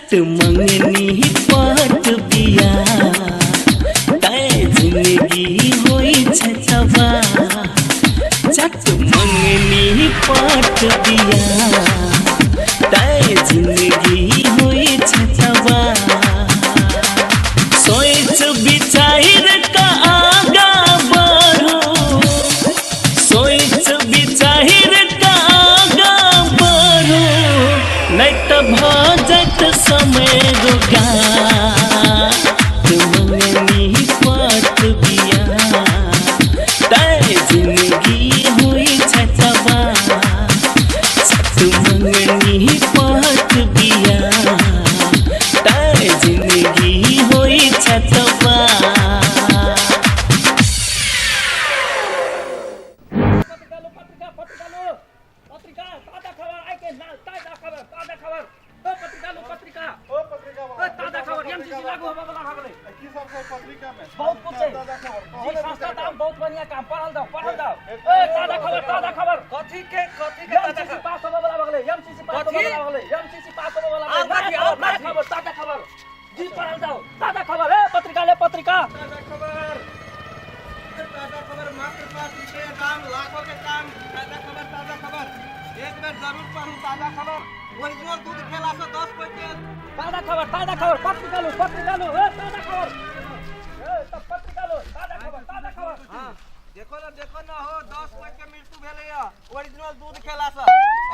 चट मंगनी पट बिया तै जिंदगी होइ छै तबाह। चट मंगनी पट बिया तै जिंदगी होइ छै तबाह। सोच विचार का आगा बढ़ो, सोच विचार का आगा बढ़ो, नहीं तो भऽ जायत समय रोगा। मंगनी पट बिया तै जिंदगी होइ छै तबाह। चट मंगनी पट बिया तै जिंदगी होइ छै तबाह। पत्रिका लो, पत्रिका, पत्रिका लो, पत्रिका, ताजा खबर आइ के ताजा खबर, ताजा खबर। ओ पत्रिका लो, पत्रिका, ओ पत्रिका ओ ताजा खबर, एमसीसी लागू होबे वाला भऽ गेलै। की सब छै पत्रिका में? बहुत कुछ छै। ताजा खबर जी, सस्ता दाम, बहुत बढ़िया काम। पढ़ल जाओ, पढ़ल जाओ। ए ताजा खबर, ताजा खबर। कथी के, कथी के ताजा एमसीसी खबर? पास होबे वाला भऽ गेलै, एमसीसी पास होबे कथी? वाला भऽ गेलै, एमसीसी पास होबे वाला आउ भऽ गेलै। कथी, नया आउ खबर, नया कथी? खबर, ताजा खबर जी, पढ़ल जाओ, ताजा खबर। ए पत्रिका ले, पत्रिका, ताजा खबर, ताजा खबर, मात्र 5 रुपया दाम, लाखों के काम। ताजा खबर, ताजा खबर, एक बेर जरूर पढ़ू ताजा खबर। ओरिजिनल दूध खेला से 10 पैसे। ताजा खबर, ताजा खबर, पत्रिका लो, पत्रिका लो, ए ताजा खबर, ए तब पत्रिका लो, ताजा खबर, ताजा खबर। हाँ, देखो ना, देखो ना हो, 10 पैसे के मृत्यु भेलै या ओरिजिनल दूध खेला से।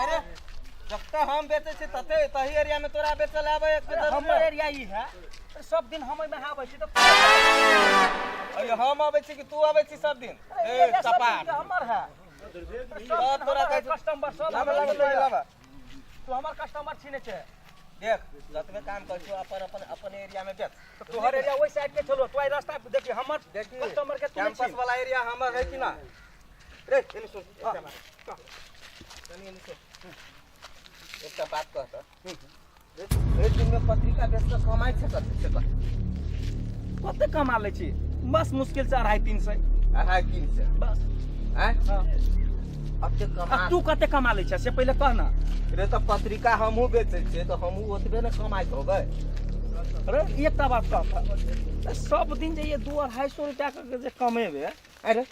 अरे जते हम बेचै छी तते तही एरिया में तोरा बेचल आबै एक अरे हमर एरिया ई है, सब दिन हम एहिमे आबै छी तऽ अरे हम आबै छी कि तू आबै छी सब दिन? अरे ए एरिया सब दिन चपाट के हमर है। सब तोरा कहै छौ। कस्टमर सब लाबा, हमर लाबा, है। लाबा। तू हमर कस्टमर छीने छै। देख, जतबे काम करै छौ अपन अपन अपन एरिया में बेच। तऽ तोहर एरिया ओहि साइड के छलो, तू आई रास्ता देखी हमर देखी कस्टमर के तू नहीं कैंपस छी। वाला एरिया हमर है कि ना रे? एने सुन, एकटा बात। कनी एने सुन, एकटा बात कह तऽ रे, तू भरि दिन में पत्रिका बेच कऽ कमाइ छै कते से कह। कते कमा लै छी? बस मुश्किल से 250-300। 250-300 बस। आँय? हाँ। अते कमा आ तू कते कमा लै छै से पहिले कह ना। रे, तऽ पत्रिका हमहूँ बेचै छियै तऽ हमहूँ ओतबे ने कमाइत होबै। अरे एकटा बात कह तऽ, सब दिन जे ये 200-250 रुपया के जे कमेबे। अरे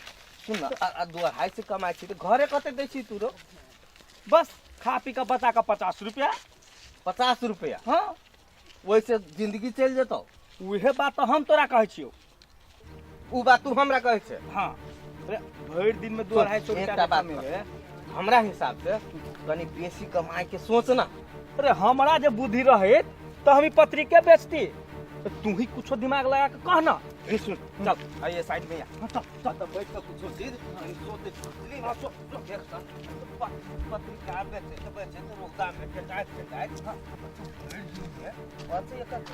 सुन न, आ 250 कमाइ छी तऽ घरे कते दै छी तू रो? बस खा पी कऽ बचा कऽ 50 रुपया। 50 रुपया? हाँ। ओहिसे जिंदगी चलि जेतौ? उहे बात तऽ हम तोरा कहै छियौ। उ बात तू हमरा कहै छै? हाँ, अरे भरि दिन में 200-250 रुपया एकटा के बात कमेबे। हमरा हिसाब से कनी बेसी कमाइ के सोच ना। अरे हमरा जे बुद्धि रहे तऽ हम ई पत्रिके बेचती। तऽ तू ही कुछो दिमाग लगा के कह ना। ए सुन, चल आइए साइड में आ। हाँ, चल चल। तऽ बैठ कऽ कुछो चीज कनी सोचै छी, बुझली ने? देख तऽ पत्रिका बेचैत बेचैत रौदा में फेटाइत फेटाइत भरि दिन में बचै कते?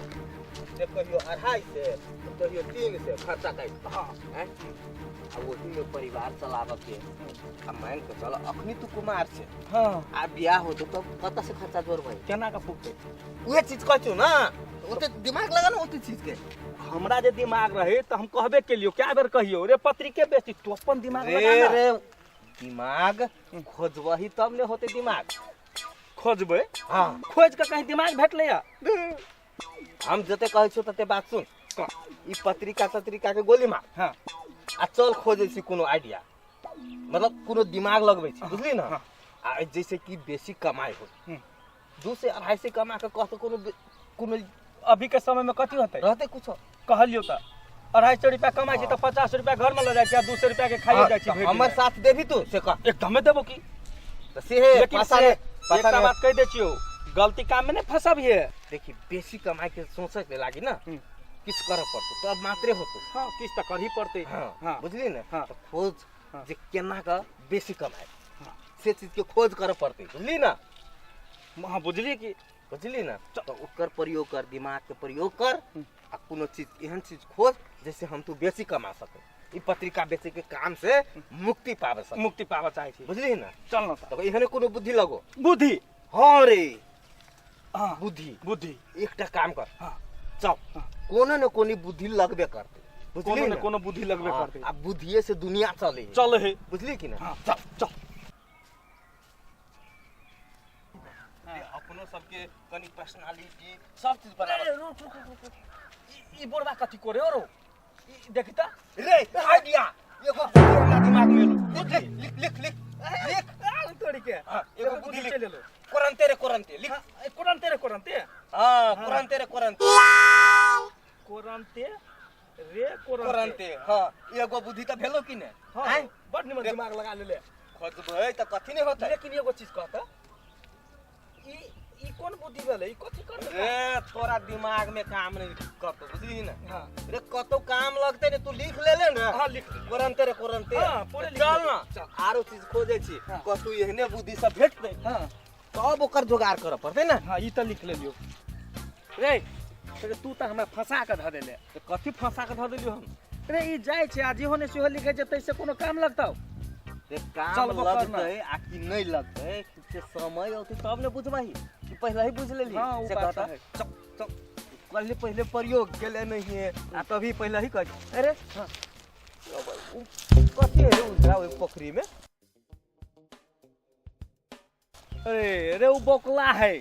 से कहियो 250 तऽ कहियो 300 खर्चा काटि। हाँ। आँय? आ ओही में परिवार चलाबऽ के आ मान के चल, अखनी तू कुमार छै। हाँ। आ बियाह होतौ तब कतऽ से खर्चा जोड़बै? केना कऽ पुगतै? उहे चीज कहै छौ ना, ओते दिमाग लगा ना ओते चीज के। हमरा जे दिमाग रहे तऽ हम कहबे केलियो, कए बेर कहियो रे पत्रिके बेचती, तू अपन दिमाग रे लगा ना। रे, दिमाग खोजबही तब ने होते दिमाग। खोजबै? हाँ। खोज कऽ कहीं दिमाग भेटलै या? हम जते कहै छौ तते बात सुन। कह। ई पत्रिका तत्रिका के गोली मार। हाँ। आ चल खोजै छी कोनो आइडिया, मतलब कोनो दिमाग लगबै छी, बुझली ना? हाँ। आ जैसे कि बेसी कमाइ हो। 200-250 कमा के कहतो कोनो कोनो अभी के समय में कथी होतै? रहतै कुछो? कहलियो तऽ 250 रुपया कमाइ छी तऽ 50 रुपया घर में लऽ जाइ छी आ 200 रुपया के खाइयो हाँ, जाइ छी तऽ भरि हमर दिन। साथ देबही तू से कह। एकदमे देबो की। तऽ से हे लेकिन पता से नहि, पता एकटा नहि। बात कहि दै छियौ, गलती काम में नहि फंसबिहे। देखी, बेसी कमाइ के सोचै के लागी ना हम्म। किछु करऽ पड़तौ तब मात्रे होतौ। हाँ, किछु तऽ करही पड़तै। हाँ, हाँ। बुझली ने? हाँ। तऽ खोज हाँ। जे केना कऽ बेसी कमाइ हाँ। से चीज के खोज करऽ पड़तै, बुझली ना? हाँ, बुझलियै की। बुझली ना? तऽ ओकर प्रयोग कर, दिमाग के प्रयोग कर हम्म। आ कोनो चीज एहन चीज खोज जैसे हम तू बेसी कमा सके, ई पत्रिका बेचे के काम से मुक्ति पाबे सके। मुक्ति पाबऽ चाहै छी। बुझली ना? चल न तऽ। तऽ एहने कोनो बुद्धि लगो। बुद्धि? हाँ रे। हाँ। बुद्धि। बुद्धि। एकटा काम कर। हाँ। चल। हाँ। कोनो न कोनो बुद्धि लगबे करतै, बुझली कोनो ने? ने कोनो बुद्धि लगबे हाँ, करतै। आ बुद्धिए से दुनिया चले है। चले है। बुझली कि ना? हाँ, चल चल। अपनो सबके कनी पर्सनालिटी सब चीज बना। अरे रुक रुक रुक रुक, ई बोरबा कथी करे रो, ई देखी त रे आइडिया एगो बुद्धि हमरा दिमाग में एलो। लिख लिख लिख लिख लिख तोरी के। हां एगो बुद्धि लिख। चल एलो। कोरंते रे कोरंते लिख। कोरंते रे कोरंते। हां कोरंते रे कोरंते। कोरंते रे कोरंते। हां एगो बुद्धि त भेलो कि ने? हां बड निमन दिमाग लगा लेले। खोजबै त कथि नै होतै। लेकिन एगो चीज कहत, ई ई कोन बुद्धि भेलै, ई कथि करतै रे? तोरा दिमाग में काम नहीं करतो, बुझली ना? हां रे कतो काम लगतै ने, तू लिख लेले ने। हां लिख कोरंते रे कोरंते। हां पूरे लिख। चल ना आरो चीज खोजै छी, कतौ एहने बुद्धि सब भेटतै। हां तब ओकर जोगाड़ करऽ पड़तै ने। हां ई त लिख लेलियो रे। तू त हमरा फंसा के धऽ देले। त कथि फंसा के धऽ देलियो हम? रे ई जाइ छै आ जेहो ने सेहो लिखै छै, तैसे कोनो काम लगतौ? रे काम लगतै आ कि नहीं लगतै से समय औतै तब ने बुझबही, कि पहिले ही बुझ लेली? हां से कहता चल चल, पहले पहले प्रयोग केले नहीं है आ तभी पहले ही कह। अरे हां कथि है उजरा ओइ पोखरी में? अरे रे उ बोकला है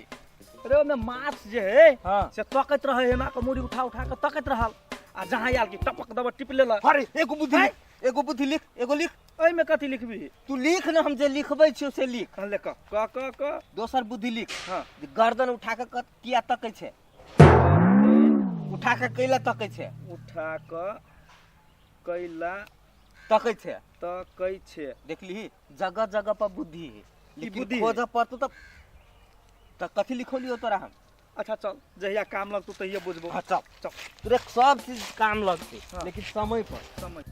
रे, ओमे माछ जे है हां से तकैत रहे, एना के मुड़ी उठा उठा के तकैत रहल आ जहां आयल कि टपक दब टिप लेलक। अरे एगो बुद्धि लिख, एगो बुद्धि लिख, एगो लिख। एहिमे कथि लिखबी? तू लिख ना, हम जे लिखबै छियौ से लिख। ले क क क क दोसर बुद्धि लिख। हां गर्दन उठा के किया तकै छै? उठा के कैला तकै छै? उठा के कैला तकै छै। तकै छै। देखली जगह जगह पर बुद्धि है, लेकिन बुद्धि खोजऽ पड़तौ तब त कथि लिखौलियौ तोरा हम? अच्छा चल, जहिया काम लगतौ तहिया बुझबौ। हां चल चल, तोरे सब चीज काम लगतै। हाँ। लेकिन समय पर। समय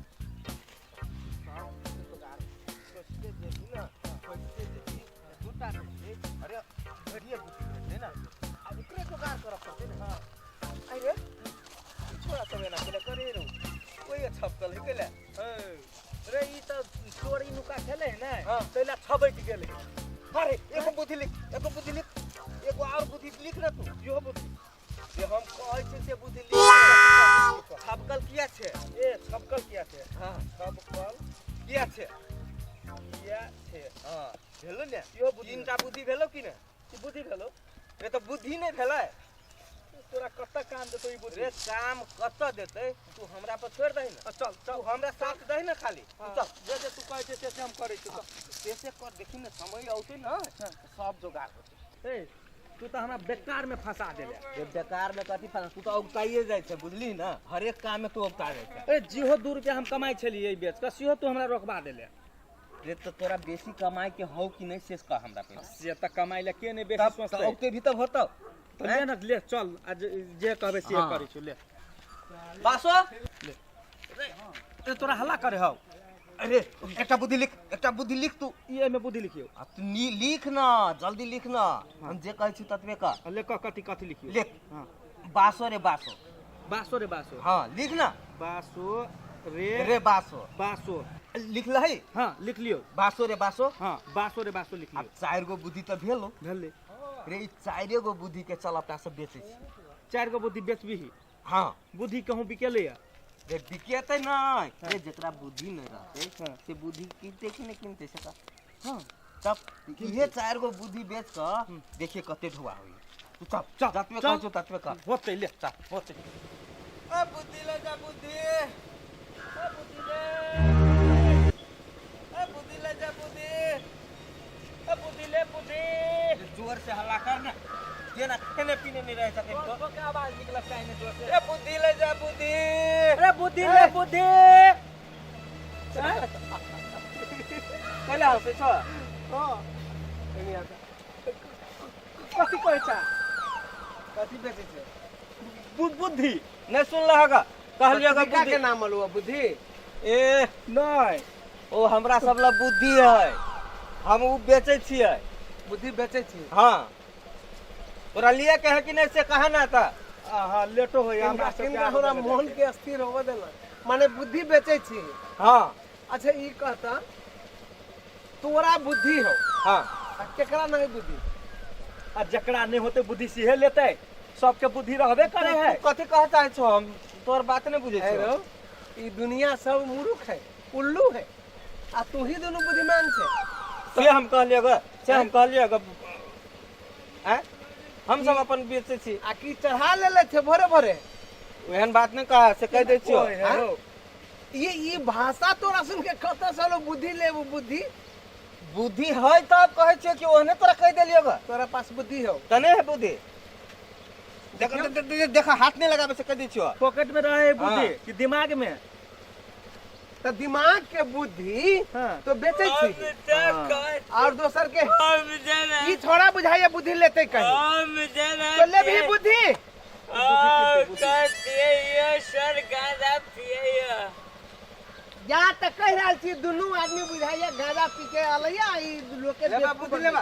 अरे बढ़िया बुद्धि भेटतै ना, आ ओकरे जोगाड़ करऽ पड़तै ने। हां अरे छोरा सब एना केला करे रो, ओए छपकल है केला। रे ई त चोरी नुका खेले है ने, हां तैला छबैक गेलै। अरे एगो बुद्धि लिख, एगो बुद्धि लिख, एगो और बुद्धि लिख ना तू। इहो बुद्धि जे हम कहै छी से बुद्धि लिख। छपकल किया छै? ए छपकल किया छै? हां छपकल किया छै? किया छै? हां भेलो ने, इहो बुद्धि। तीनटा बुद्धि भेलो कि ने? ई बुद्धि भेलो रे। त बुद्धि नै भेलै तोरा, कत काम देतौ ई बुद्धि? रे काम कत देतै, तू हमरा पर छोड़ दही ना। चल तू चल हमरा साथ दही ना खाली। तू चल, जे जे तू कहै छै से से हम करै छी। से से कर, देखी ने समय औतै ना सब जोगाड़ होतै। ए तू त हमरा बेकार में फंसा देले। रे बेकार में कथि फंसा, तू त औगताइए जाइ छै, बुझली ना? हरेक काम में तू औगता जाइ छै। ए जेहो 2 रुपया हम कमाइ छलियै बेच के, सेहो तू हमरा रोकबा देले। रे त तोरा बेसी कमाइ के हौ कि नहीं से कह हमरा पहिले। से त कमाइ ले के नहीं बेसी सोचतै? औगते भी तब होतौ। त ले ना, ले चल, आ जे कहबै से हाँ। करै छु। ले बासो ले ए तोरा हल्ला करे हौ। अरे एकटा बुद्धि लिख, एकटा बुद्धि लिख तू। ई एमे बुद्धि लिखियो? आ तू लिख ना, जल्दी लिख ना, हम जे कहै छी ततबे कर। ले क कथि कथि लिखियो? लिख। हां बासो रे बासो। बासो रे बासो। हां लिख ना। बासो रे रे बासो। बासो लिख लही? हां लिख लियो। बासो रे बासो। हां बासो रे बासो लिख आब लियो। 4 गो बुद्धि त भेलो। भेलै रे ई 4 गो बुद्धि के चल अपना सब बेचै छी। 4 गो बुद्धि बेचबिही? हां बुद्धि कहूँ बिकेले या? रे बिकेतै नै रे, जेकरा बुद्धि नै रहतै हाँ। से बुद्धि किनतै कि नै किनतै से कह। हां तब इहे 4 गो बुद्धि बेच क देखिए कते ढुआ होई। तू चल चल, जतबे चल। कहै छौ ततबे कर। होतै ले चल होतै। ए बुद्धि ले जा बुद्धि, ए बुद्धि ले, ए बुद्धि ले जा बुद्धि, ए बुद्धि ले बुद्धि। जोर से हल्ला कर ना, जेना खेने पीने नहीं रह सके को के आवाज निकलत काहे ने जोर से? ए बुद्धि ले जा बुद्धि, अरे बुद्धि ले बुद्धि। कैला हँसै छ? हां कथि कहै छ? कथि बेचै छै? बुद्धि नहीं सुनलह गा, कहलियै गा पत्रिका बुद्धि के नाम अलुआ बुद्धि। ए नहीं ओ हमरा सब ला बुद्धि है, हम उ बेचै छियै। बुद्धि बेचै छी? हाँ तोरा लिए के है कि नहीं से कहा ना था। हां लेटो होय हमरा सब किनका हमरा मन के स्थिर होबे देला, माने बुद्धि बेचै छी। हाँ अच्छा ई कहता तोरा बुद्धि हो। हाँ आ केकरा नहीं बुद्धि? आ जकरा नहीं होते बुद्धि सीहे लेते, सबके बुद्धि रहबे करे है। तू कथी कह चाहे छो? हम तोर बात नहीं बुझै है छियौ। रो, ई दुनिया सब मूर्ख है, उल्लू है, आ तू ही दुनू बुद्धिमान छे। से हम कहलियै ग, से हम कहलियै ग। आँय? हम सब अपन बेचै छी। आ की चढ़ा लेले छै भोरे भोरे? एहन बात नहि कह, से कहि दै छियौ। हाँ? ये ई भाषा तोरा सुन के कतऽ से लो बुद्धि लेबू? बुद्धि बुद्धि है तब कहै छियौ कि ओहने तोरा कहि देलियौ ग। तोरा पास बुद्धि हौ? तने है बुद्धि। देख देख देख, देख हाथ नहीं लगाबे से कहि दै छियौ। पॉकेट में रहे है बुद्धि हाँ। कि दिमाग में? तऽ दिमाग के बुद्धि हाँ। तो बेचै छी और दोसर के ई छोड़ा बुझाइया बुद्धि लेते कहीं तो लेबही बुद्धि। जा तऽ कहि रहल छी दुनू आदमी बुझाइया गांजा पी के अलैया ई लोक के लेबा बुद्धि लेबा।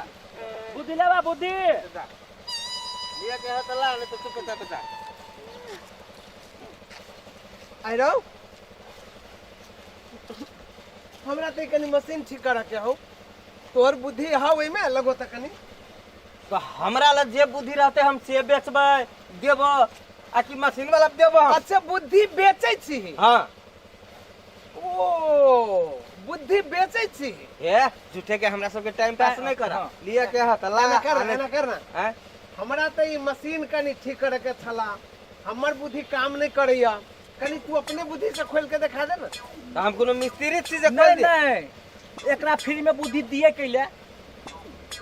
बुद्धि लेबा बुद्धि। लिया के है त ला, नहीं तो चुप चाप जा। आइ रौ, हमरा तऽ ई कनि मशीन ठीक करऽ के हौ, तोहर बुद्धि हौ ओहिमे लगो तऽ कनि। तो हमरा लग जे बुद्धि रहते हम से बेचबै देबो आ कि मशीन वाला के देबो हम? अच्छा बुद्धि बेचै छी? हाँ। ओ बुद्धि बेचै छी? हे झूठे के हमरा सबके टाइम पास नहीं करा। हाँ। लिया के है त ला। एना कर, आ नहीं- एना कर ना। आँय? हमरा तऽ ई मशीन कनि ठीक करे के छला, हमर बुद्धि काम नहीं करैया, कनि तू अपने बुद्धि से खोल के देखा दे ना। तऽ हम कोनो मिस्त्री छी जे खोलि नहीं दे? नहीं, एकरा फ्री में बुद्धि दिए कैले?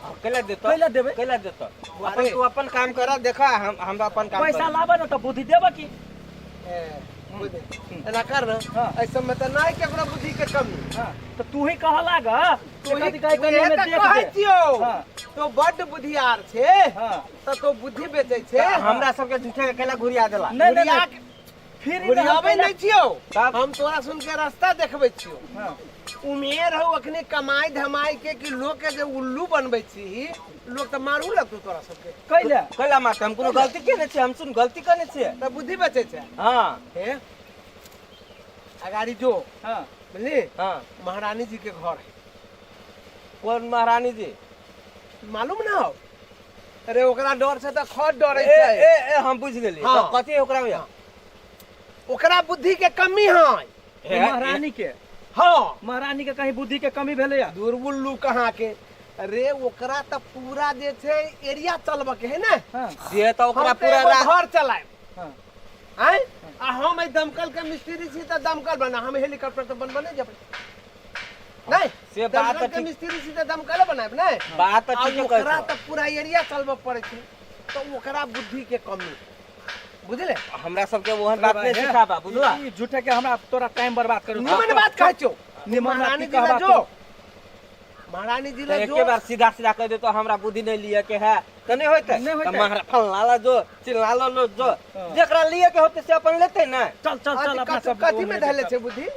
हाँ, कैला देतो? कैला देबै? कैला देतो? अपन अरे। तू अपन काम कर, देखा हम अपन काम पैसा करब। लाबे ना तो बुद्धि देबे की? ए, बुद्धि एना कर ना। हाँ। एहि सबमे तऽ नहि केकरो बुद्धि के कमी। हाँ, तो तू ही कह लाग तू ही कथी कहै कनी उहे हमे तऽ देख कहै दे। छियौ। हाँ। तो बड्ड बुद्धियार छै। हाँ। तऽ तो बुद्धि बेचै छै। तऽ हमरा सबके झूठे के कैला घुरिया देला? नहीं नहीं घुरिया नहीं, के- फ्री में हम घुरियाबै कैला- नहि छियौ। तब? हम तोरा सुन के रास्ता देखबै छियौ। हाँ। उमेर हौ अखनी कमाई धमाई के, कि लोग के जे उल्लू बनबै छी, लोग तऽ मारू लगतौ तोरा सबके। कैला? कैला मारते? हम कोनो गलती केने छियै? हम सुन गलती केने छियै? तऽ बुद्धि बेचै छै? हाँ। हे अगाड़ी जो। हाँ। बुझली? हाँ। महारानी जी के घर है। कौन महारानी जी? मालूम ना हो? अरे ओकरा डर से तऽ खर डरे ए छै। ए ए हम बुझि गेलियै। हाँ। तऽ कथी ओकरा में? ओकरा बुद्धि के कमी है। हे, महारानी के? हाँ। महारानी के कहीं बुद्धि के कमी भेलैया? दुर्बुल्लू कहाँ के अरे, ओकरा तऽ पूरा जे छै एरिया चलबऽ के है ने। हाँ। से तऽ ओकरा हम तऽ पूरा एगो घर चलायब। हाँ। आँय, आ हम एहि दमकल के मिस्त्री छी तऽ दमकल बना, हम हेलीकॉप्टर तऽ बनबऽ नहि जेबै नहीं। से बात दमकल तऽ के ठीक। मिस्त्री छी तऽ दमकले बनायब नहि? बात तऽ आ ठीके कहै ओकरा छौ। तऽ पूरा एरिया चलबऽ पड़ै छै, तऽ ओकरा बुद्धि के कमी, बुझले? हमरा सबके ओहन बात नहि सिखाबा, बुझला? ई झूठे के हमरा तोरा टाइम बर्बाद करू। निमन बात कहै छौ। निमन बात महारानी की जी ला कहबा जो तू? महारानी जी तऽ ला एके जो। बार सीधा सीधा कहि देतो हमरा बुद्धि नहीं लिए के है तऽ नहि होइतै? नहि होइतै। तऽ महारा फल्ला ला जो चिल्ला ला लो जो। हाँ। जेकरा लिए के होतै से अपन लेतै ने। चल चल चल, अपना सब कथी में धैले छै बुद्धि?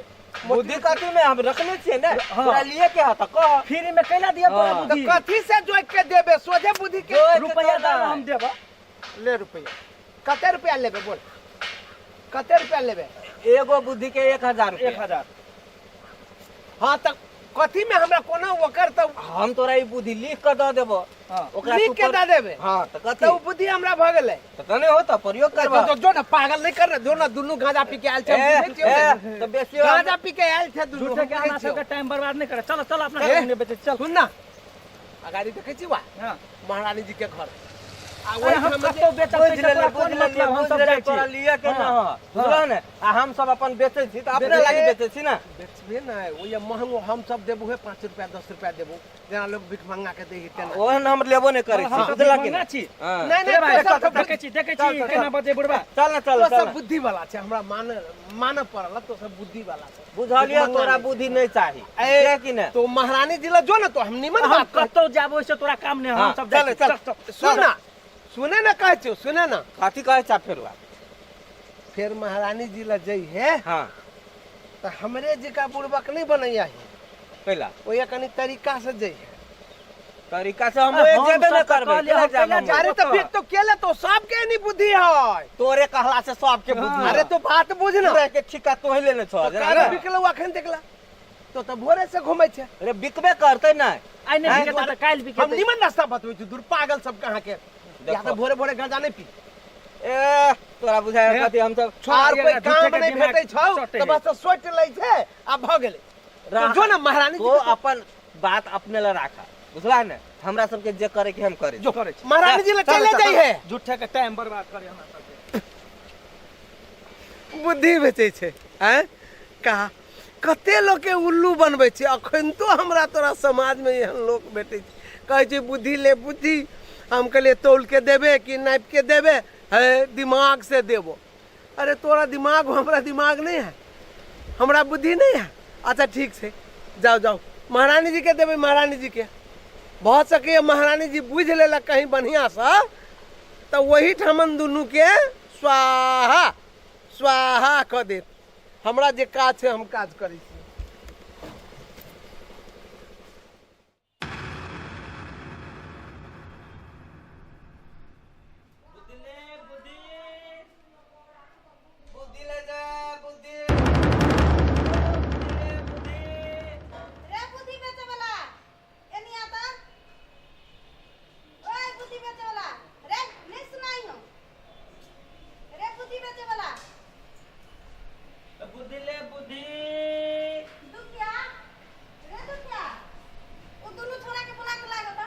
बुद्धि कथी में हम रखने छियै ने। हाँ। तोरा लिए के है तऽ कह। फ्री में कैला दिया तोरा? हाँ। तऽ बुद्धि कथी से जोड़ि के देबे सोझे बुद्धि के? जोड़ि के रुपया दऽ दे दे। हम देबो। ले रुपया। कते रुपया लेबे बोल, कते रुपया लेबे? एगो बुद्धि के 1000 रुपया। 1000। हाँ तऽ कथी में हमरा कोनो ओकर तऽ हम तोरा ई बुद्धि लिख के दऽ देबो। हाँ। ओकरा लिख तू के दऽ देबे? हाँ, तऽ कथी? तऽ ओ बुद्धि हमरा भऽ गेलै। तऽ नहि होतौ प्रयोग करबा। जो जो ना पागल नहीं कर, जो ना दुनू गांजा पी के आयल छै। ए, हम बुझै छियौ ए, ने। तऽ बेसी गांजा पी के आयल छै दुनू, झूठे हम के बुझै हमरा छियौ। सबके टाइम बर्बाद नहीं करे, चल चल अपना ए, सब बेचे चल। सुन ना, अगाड़ी देखै छी वा? हाँ। महारानी जी के घर आ अरे हम ओहिठाम जे- कतौ बेचब बुझि तै से लेलियै, तोरा कोन बुझि लेलियै, मतलब? हम बुझि सब लेलियै, जाइ तोरा छी। लिए के ना हाँ। हो, बुझलहो ने? आ हम सब अपन बेचै छी तऽ अपने बेचै- लागी बेचै छी ने। बेचबे ने, ओहि महंगो हम सब देबू है, 5 रुपया 10 रुपया देबू, जेना लोग भीख मंगा के दै है तेना। ओहन हम लेबो नहि करै छी, हम सब बुझलह कि महंगा नहि? छी। हाँ। नहीं रे नहीं, भाई, तो सब देखै छी देखै चल, छी चल, केना चल। बजे बुढ़बा। चल ना, चल तो चल सब ना। बुद्धि वाला छै, हमरा मान मानऽ पड़ल, तो सब बुद्धि वाला छै। बुझलियै, भीख मंगा तोरा नहि। बुद्धि नहि चाही। ए, से कि नहि? तो महारानी जी ला जो ना, तो हम निमन हम बात कहै। कतौ जाबो ओइसे तोरा काम नहीं, हम हाँ, सब जाइ चल, छी। चल। चल, चल। सुन ना, सुने ना, कहै छियौ सुने ना। कथी कहै छा फेर बात? फेर महारानी जी ला जई है। हाँ। तऽ हमरे जी का बुड़बक नहीं बनैया है। कैला? ओया कनी तरीका से जई है। तरीका से हम अरे एक हम जेबे सब नहि तऽ करबै। कहलियै, केना हम जायब कैला हम? जायब? अरे तऽ फिर तो केले तो सबके नहीं बुद्धि है। तोरे कहला से सबके बुद्धि। अरे तो बात बुझ ना। पूरा के ठिका तोहे लेने छौ जेना काहे ने? बिकलौ अखन देखला तो तऽ भोरे से घूमै छै। अरे बिकबे करतै नहि। आइ नहि आँय, बिकेतै तऽ काल्हि हम बिकेतै। निमन रास्ता बतबै छी, दूर पागल सब कहाँ के या तऽ भोरे भोरे गांजा नहीं पी। ए तोरा बुझाय हे। कथी हम सब छोड़ा, आर कोई एकरा झूठे काम के नहीं दिमाग भेटै छौ चटै तऽ है। बस सोचि लै छै आ भऽ गेलै। तो जो ना महारानी जी तो के अपन बात अपने ला राखा। बुझला ने हमरा सबके जे करे के हम करे जो करे छी। महारानी जी लग चले जाइ है झूठे के टाइम बर्बाद करे हमरा सबके। बुद्धि बेचै छै आँय कहा कते लोकके उल्लू बनबै छै। अखन तो हमरा तोरा समाजमे एहन लोक भेटै छै, कहै छै बुद्धि ले बुद्धि। हम कहलियै तौल के देबे कि नापि के देबे? है दिमाग से देबो। अरे तोरा दिमाग हमरा दिमाग नहीं है, हमरा बुद्धि नहीं है। अच्छा ठीक छै, जाओ जाओ महारानी जी के देबै। महारानी जी के भऽ सकैए महारानी जी बुझि लेलक कहीं बढ़िआँसँ तऽ ओही ठामन दुनूके स्वाहा स्वाहा कऽ देत। हमरा जे काज छै हम काज करै छी। बुद्धि ले जा बुद्धि। रे बुद्धि बेचे वाला एनी आता। ओए बुद्धि बेचे वाला रे, नहीं सुनाई हो रे बुद्धि बेचे वाला। बुद्धि ले बुद्धि। दुखिया रे दुखिया, ओ दुनू छोरा के बुला के लागत,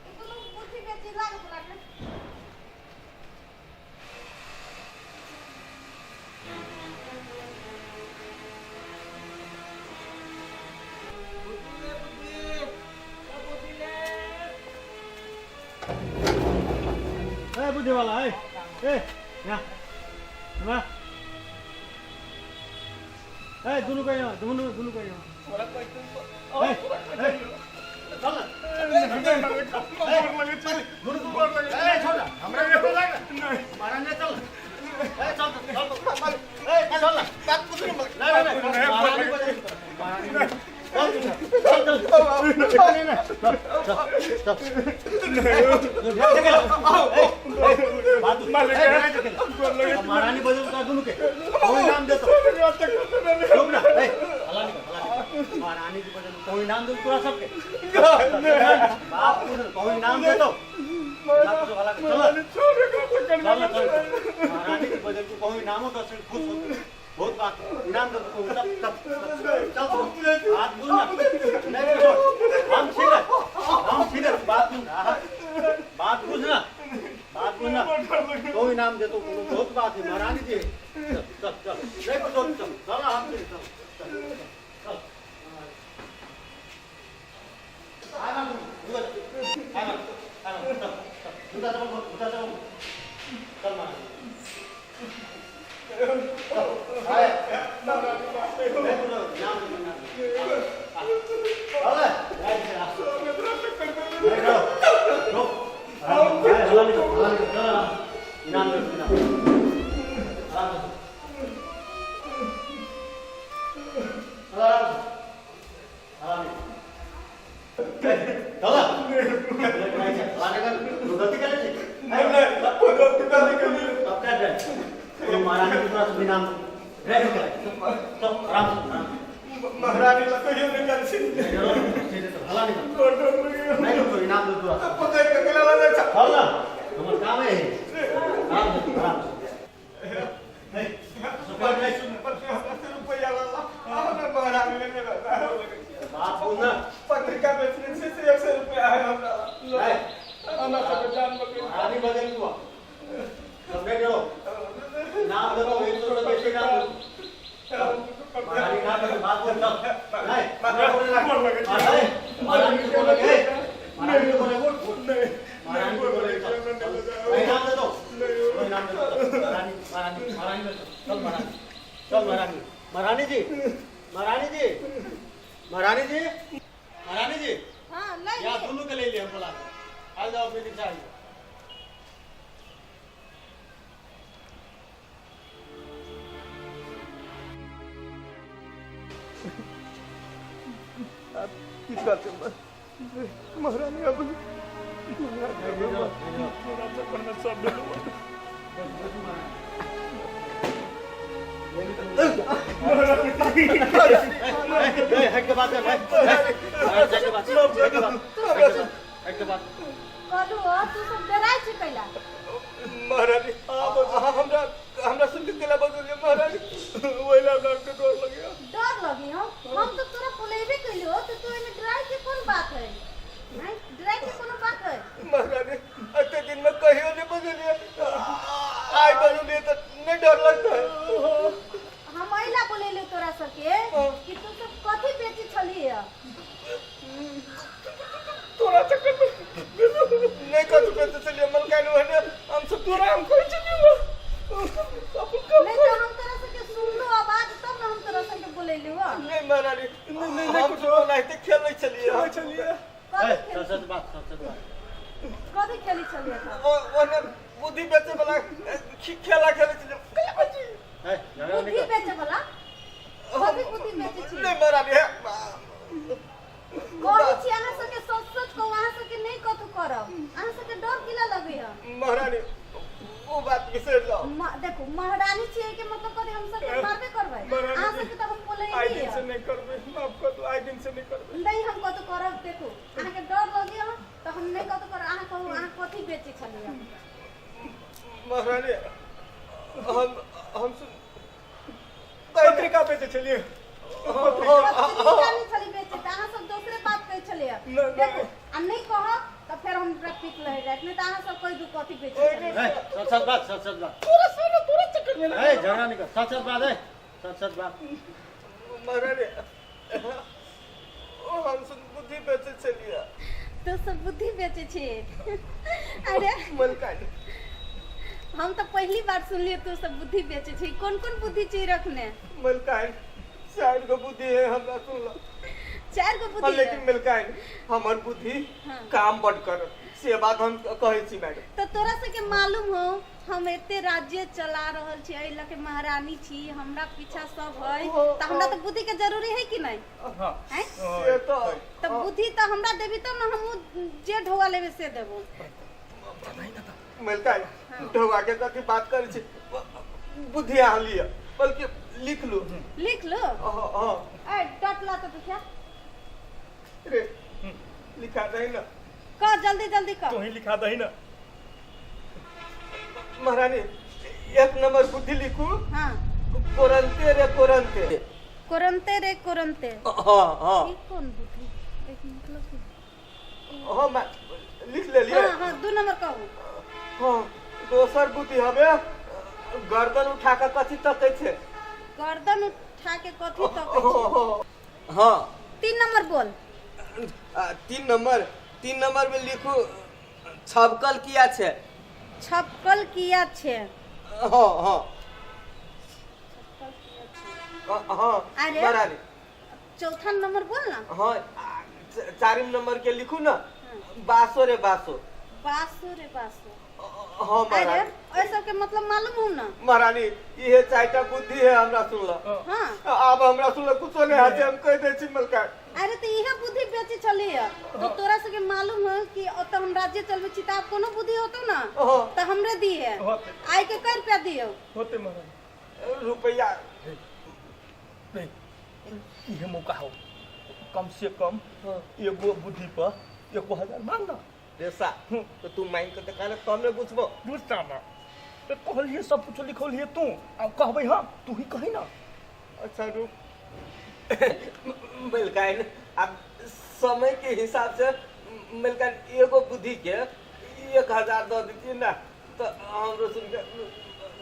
ई दुनू बुद्धि बेची लाग बुला के। बुद्धि ले बुद्धि बुद्धि ले। ए बुद्धि वाला, ए ए यहाँ यहाँ, ए दुनू के यहाँ, दुनू दुनू के यहाँ। ए ए चल ना, दुनू ए छोड़ ना, हमरा के लाग महाराज ने, चल ए चल चल ए चल ना। नहीं नहीं नहीं, महारानी को महारानी चल चल चल नहीं नहीं चल चल चल महारानी बदल का दुनू के कोई नाम दे तो चुप ना। ए हला निकल हला निकल। महारानी की बदल कोई नाम दे तोरा सबके बाप कोई नाम दे तो चल चल चल। महारानी की बदल को कोई नाम हो तो खुश होते बहुत बात इनाम दे तो तब तब चल हाथ बुझ ना नहीं छोड़ हम सीधे हम सीधे बात सुन बात बुझ ना बात बुझ ना तो इनाम दे तो बहुत बात है महारानी जी। चल चल चल नहीं चल चल चल हम सीधे चल चल चल आय मांगू आय मांगू आय मांगू चल चल जुटा चल जुटा चल चल महारानी महारानी के थोड़ा सा इनाम सब आराम से महारानी ला कहियो नहीं कर छी हला नहीं नहीं तो इनाम दो थोड़ा पकड़ के गला ला जा चल ना हमर काम है आराम से आराम से नहीं सुपर नहीं रुपया ला ला हमरा महारानी ले ले बात बोल ना। पत्रिका बेचने से 100 रुपया है हमरा हमरा सब जान बकरी महारानी बदल हुआ सब नहीं करो नाम दो 100 रुपए से नाम दो महारानी नाम दो बात बोल चल नहीं महारानी महारानी को लगे महारानी को लगे महारानी को लगे नहीं नाम दे दो कोई नाम दे दो महारानी महारानी महारानी चल महारानी चल महारानी महारानी जी महारानी जी महारानी जी महारानी जी। हां ले या दोनों के ले लिए हम बोला आ जाओ मेरी चाहिए। अब की करते महारानी अब महारानी अब चक्कर में सब हट के बात है भाई हट के बात हट के बात कहलू तू सब डराइ छी कैला? महारानी हमरा हमरा सुन के केला बदल महारानी ओइला डर के डर लगे डर लगी। हम हम तो तोरा बोलेबे कइलो, तो तू एमे डराय के कोन बात है? नहीं, डराय के कोनो बात है? महारानी, अते दिन में कहियो नहीं बदलिए, आइ बदलिए तो नहीं डर लगता है। हम अइला बोलेले तोरा सबके कि तू सब कथी बेची छली है? तोरा चक्कर में नहीं कथी बेचे छलिए मलकाइन, ओहने हम सब तोरा हम कहै छलिए अपन काम। नहीं तो हम तोरा सबके सुनलो आवाज तब ना हम तोरा सबके बोलेले हो। नहीं महारानी, नहीं नहीं नहीं, कुछ ओनाहिते खेलै छलिए। खेलै छलिए। कथी ए, खेली? सच सच बात, सच सच बात। कथी खेली छलिए था? ओने बुद्धि बेचे वाला खेला खेलै छलिए। ए, झगड़ा नहीं बुद्धि कर। बेचे वाला? कथी बुद्धि बेचे छी? नहीं महारानी, कहै छी अहाँ सबके, सोच सोच कऽ अहाँ सबके नहीं कथू करब। अहाँ सबके डर किला लगै है? महारानी, वो बात बिसरि जाओ। देखो, महारानी छियै के मतलब कथी हम सबके मारबे करबै? महारानी, अहाँ सबके तऽ हम बोलै आइ दिन से नहीं करबै, माफ कर दू, आइ दिन से नहीं करबै। नहीं, हम कथू करब। देखो, अहाँके डर लगे है तऽ हम नहीं कथू करब। अहाँ कहू, अहाँ कथी बेचै छलियै? महारानी, हम सुन पत्रिका बेचै छलिए। पत्रिका नहीं छली बेचै, तऽ अहाँ सब दोसरे बात कहै छलियै। नहीं। देखो, आ नहीं कहब तऽ फेर हमरा पीट लहरि जायत। नहीं तऽ अहाँ सब कहि दू, कथी बेचै छलियै? ए, सच सच बात, सच सच बात। तोरा साला तोरा चक्कर में ए, झगड़ा नहीं कर, सच सच बात। ए, सच सच बात। महारानी, ओ हम सुन बुद्धि बेचे छलिए। तू सब बुद्धि बेचै छी? अरे मलकाइन, हम तऽ पहली बार सुनलियै तू सब बुद्धि बेचै छी। कोन कोन बुद्धि छी रखने? मलकाइन, चारि गो बुद्धि है हमरा, सुनल? चारि गो हाँ, बुद्धि लेकिन है? मलकाइन, हमर बुद्धि हाँ। काम बड करत, से बात हम कहै छी मैडम। तऽ तोरा सबके मालूम हो, हम एते राज्य चला रहल छी, एहि लऽ के महारानी छी, हमरा पीछा सब है, तऽ हमरा तऽ बुद्धि के जरूरी है कि नहीं? हाँ। हैं? से तऽ तऽ बुद्धि तऽ हमरा देबी तब ने हमहूँ जे ढोआ लेबै से देबो। मलकाइन, ढौआ के कथी बात करै छी? बुद्धि अहाँ लिअ, बल्कि लिख लू। लिख लो। हाँ हाँ। ए, डट ला तऽ दुखिया। रे, लिखा दही ना। कह, जल्दी जल्दी कह। तू ही लिखा दही ना। महारानी, एक नंबर बुद्धि लिखू। हाँ। कोरंते रे कोरंते। कोरंते रे कोरंते? हाँ हाँ। ई कोन बुद्धि? एक मतलब की? हाँ, मैं लिख लेलिए। हाँ हाँ, दू नंबर कहू। हाँ, दोसर बुद्धि हवे, गर्दन उठा के कथी तकै छै? गर्दन उठा के कथी तकै छै? हाँ। तीन नंबर बोल। तीन नंबर, तीन नंबर में लिखू, छबकल किया छै? छपकल किया छै? हाँ हाँ। छपकल किया छै? हाँ। अरे। महारानी। चौथा नंबर बोल ना। हाँ, चारिम नंबर के लिखू ना, बासो रे बासो। बासो रे बासो? हाँ। अरे, महारानी। ओहि सबके मतलब मालूम हो ना? महारानी, इहे चारिटा बुद्धि है हमरा, सुनल? हाँ। आब हमरा सुनल कुछो नहीं हाथे, हम कह दै छी मलका। अरे, तऽ इहे बुद्धि बेचै छलियै तो तोरा सबके मालूम हो कि ओतऽ हम राज्य चलबै छी, तऽ आब कोनो बुद्धि होतो ना हाँ। तऽ हमरे दिहे। होते। आइ के कै रुपया दियौ? होते महारानी। रुपया। नहीं, इहे मौका हो, कम से कम एगो बुद्धि पर 1000 मांग ना। रेसा, तो तू मांग के देखा ना, तब ने बुझबो। बुझता ना तो कहलिए, सब कुछ लिखलिए तू, अब कहबै हम, तू ही कही ना। अच्छा रुक मलकाइन, अब समय के हिसाब से मलकाइन, एगो बुद्धि के 1000 दऽ देतियै ना, तऽ हमरो सुन के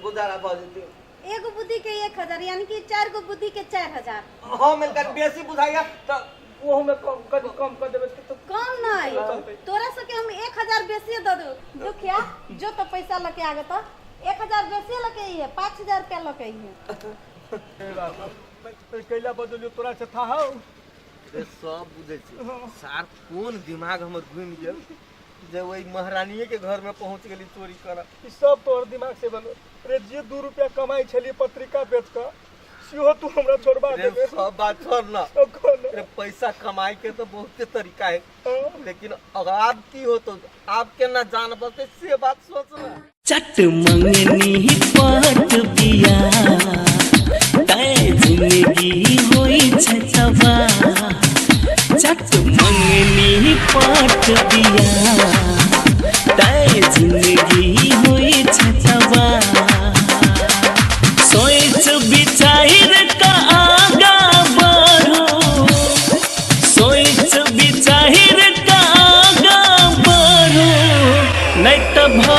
गुजारा भऽ जेतै। एगो बुद्धि के 1000, यानी कि चार गो बुद्धि के 4000? हाँ मलकाइन, बेसी बुझाइया तऽ ओहू में कम कनि कम कर देबै तऽ कम नहीं। चलतै। तोरा सबके हम 1000 बेसी दऽ दू। दुखिया, जो तो पैसा लके आगे, तो 1000 बेसी लके आई है, 5000 रुपया लके आई है। कैला बदलियो, तोरा से था हौ? रे, सब बुझै छी सार, कोन दिमाग हमर घुमि गेल जे ओहि महारानीये के घर में पहुंच गेली चोरी करऽ। ई सब तोहर दिमाग से बनल रे। जे 2 रुपया कमाई छलिए पत्रिका बेच कऽ, सेहो तू हमरा छोड़बा रे, देबे। सब बात छोड़ ना। अब कौन? रे, पैसा कमाई के तो बहुते तरीका है, हाँ। लेकिन अगर आब की होतो, आब केना जान बचते, से बात सोचना। चट मंगनी पट बिया तै जिंदगी होइ छै तबाह। चट मंगनी पट बिया तै जिंदगी होइ छै तबाह। सोच विचार का आगा बढ़ो।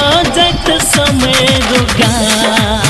भऽ जाइत समय रोका।